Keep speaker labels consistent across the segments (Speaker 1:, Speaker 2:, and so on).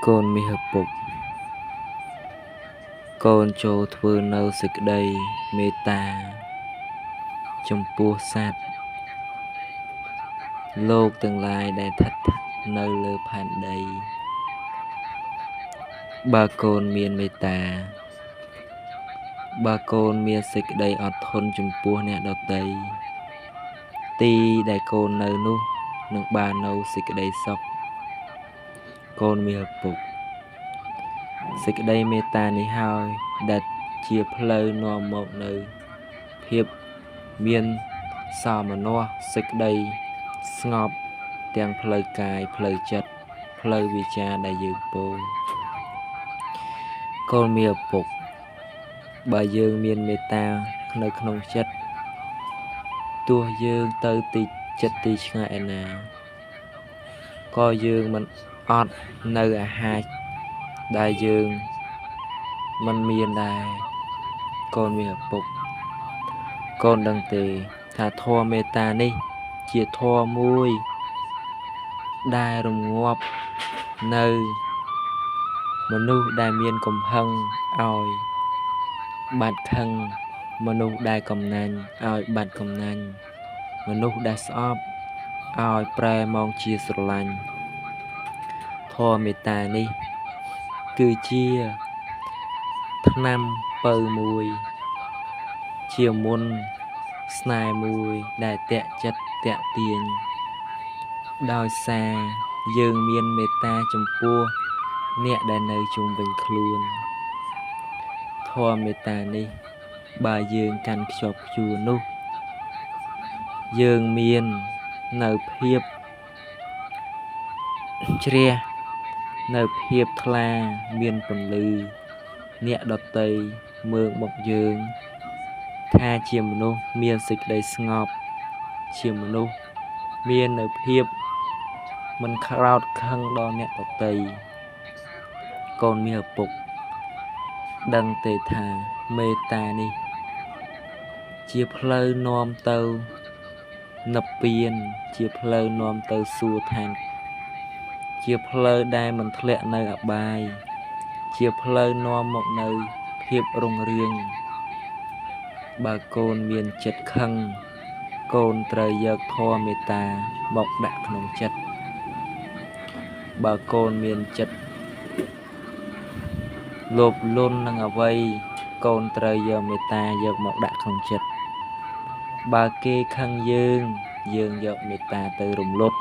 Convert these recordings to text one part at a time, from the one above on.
Speaker 1: កូនមាសឪពុកកូនចូលធ្វើនៅសេចក្តីមេត្តាចំពោះសត្វលោកទាំងឡាយដែលស្ថិតនៅលើផែនដីបើកូនមានមេត្តាបើកូនមានសេចក្តីអត់ធន់ចំពោះអ្នកដទៃទីដែលកូននៅនោះនឹងបាននៅសេចក្តីសុខកូនមាសឪពុកសេចក្តីមេត្តានេះហើយដែលជាផ្លូវនាំមកនៅភាពមានសោមនស្សសេចក្តីស្ងប់ទាំងផ្លូវកាយផ្លូវចិត្តផ្លូវវាចាដែលយើងពោលកូនមាសឪពុកបើយើងមានមេត្តានៅក្នុងចិត្តទោះយើងទៅទីចិត្តទីឆ្ងាយឯណាក៏យើងមិនអត់នៅអាហារដែលយើងមិនមានដែរកូនមាសឪពុកកូនដឹងទេថាធម៌មេត្តានេះជាធម៌មួយដែលរងាប់នៅមនុស្សដែលមានកំហឹងឲ្យបាត់ខឹងមនុស្សដែលកំណាញ់ឲ្យបាត់កំណាញ់មនុស្សដែលស្អប់ឲ្យប្រែមកជាស្រឡាញ់ធម៌មេត្តានេះគឺជាថ្នាំពៅមួយជាមន្តស្នេហ៍មួយដែលទាក់ចិត្តទាក់ទាញដោយសារយើងមានមេត្តាចំពោះអ្នកដែលនៅជុំវិញខ្លួនធម៌មេត្តានេះបើយើងកាន់ខ្ជាប់ខ្ជួននោះយើងមាននៅភាពជ្រះនៅភាពថ្លាមានពន្លឺអ្នកដទៃមើលមកយើងថាជាមនុស្សមានសេចក្តីស្ងប់ជាមនុស្សមាននៅភាពមិនក្រោធខឹងដល់អ្នកដទៃកូនមាសឪពុកដឹងទេថាមេត្តានេះជាផ្លូវនាំទៅនិព្វានជាផ្លូវនាំទៅសួគ៌ឋានជាផ្លូវដែលមិនធ្លាក់នៅអបាយជាផ្លូវនាំមកនៅភាពរុងរឿងបើកូនមានចិត្តខឹងកូនត្រូវយកធម៌មេត្តាមកដាក់ក្នុងចិត្តបើកូនមានចិត្តលោភលន់នឹងអ្វីកូនត្រូវយកមេត្តាយកមកដាក់ក្នុងចិត្តបើគេខឹងយើងយើងយកមេត្តាទៅរំលត់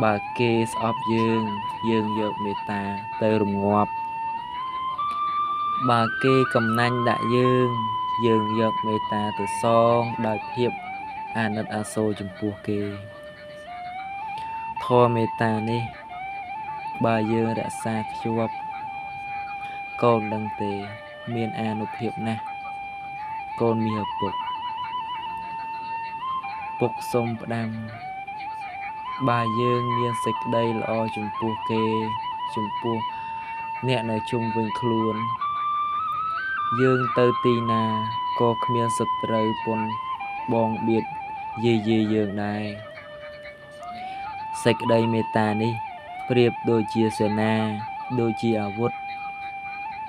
Speaker 1: បើគេស្អប់យើងយើងយកមេត្តាទៅរងាប់បើគេកំណាញ់ដាក់យើងយើងយកមេត្តាទៅសងដោយភាពអាណិតអាសូរចំពោះគេធម៌មេត្តានេះបើយើងរក្សាខ្ជាប់កូនដឹងទេមានអានុភាពណាស់កូនមាសឪពុកពុកសូមផ្ដាំបើយើងមានសេចក្តីល្អចំពោះគេចំពោះអ្នកនៅជុំវិញខ្លួនយើងទៅទីណាក៏គ្មានសត្រូវប៉ុនបងបៀតយាយីយើងដែរសេចក្តីមេត្តានេះប្រៀបដូចជាសេនាដូចជាអាវុធ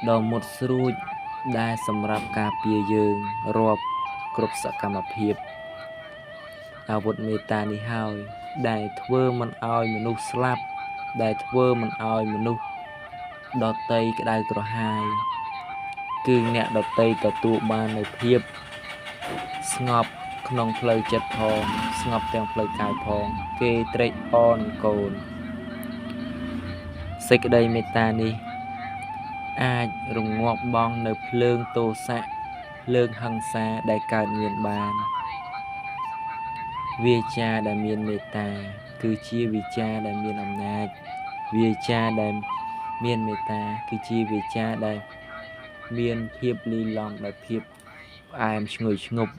Speaker 1: ដ៏មុតស្រួចដែលសម្រាប់ការពារយើងរាល់គ្រប់សកម្មភាពអាវុធមេត្តានេះហើយដែលធ្វើមិនឲ្យមនុស្សស្លាប់ដែលធ្វើមិនឲ្យមនុស្សដទៃក្តៅក្រហាយគឺអ្នកដទៃទទួលបាននូវភាពស្ងប់ក្នុងផ្លូវចិត្តផងស្ងប់ទាំងផ្លូវកាយផងគេត្រេកអរនឹងកូនសេចក្តីមេត្តានេះអាចរងាប់បងនៅភ្លើងទោសៈភ្លើងហិង្សាដែលកើតមានបានវាចាដែលមានមេត្តាគឺជាវាចាដែលមានអំណាចវាចាដែលមានមេត្តាគឺជាវាចាដែលមានភាពលីលំដោយភាពផ្អែមឈ្ងុយឈ្ងប់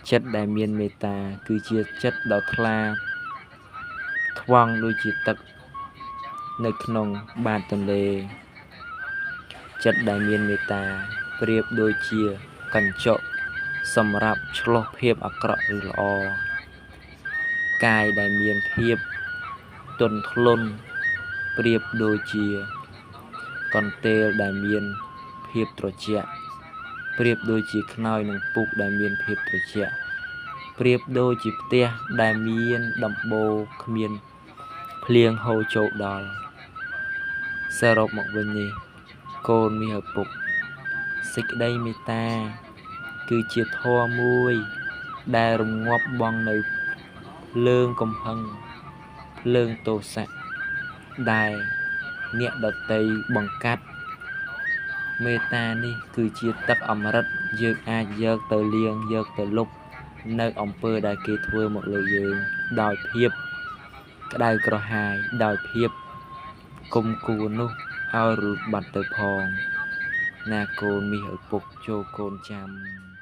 Speaker 1: ចិត្តដែលមានមេត្តាគឺជាចិត្តដ៏ថ្លាថ្វង់ដូចជាទឹកនៅក្នុងបាតទន្លេចិត្តដែលមានមេត្តាប្រៀបដូចជាកញ្ចក់សម្រាប់ឆ្លុះភាពអាក្រក់ឬល្អកាយដែលមានភាពទន់ភ្លន់ ប្រៀបដូចជាកន្ទេលដែលមានភាពត្រជាក់ប្រៀបដូចជាខ្នើយនិងពូកដែលមានភាពត្រជាក់ប្រៀបដូចជាផ្ទះដែលមានដំបូលគ្មានភ្លៀងហូរចូលដល់សរុបមកវិញនេះកូនមាសឪពុកសេចក្តីមេត្តាគឺជាធម៌មួយដែលរងាប់បងនៅភ្លើងកំហឹងភ្លើងទោសៈដែលអ្នកដតីបង្កាត់មេត្តានេះគឺជាទឹកអម្រឹតយើងអាចយកទៅលាងយកទៅលុបនៅអំពើដែលគេធ្វើមកលើយើងដោយភាពក្តៅក្រហាយដោយភាពគុំគួននោះឲ្យរលត់បាត់ទៅផងណាកូនមាសឪពុកចូលកូនចាំ។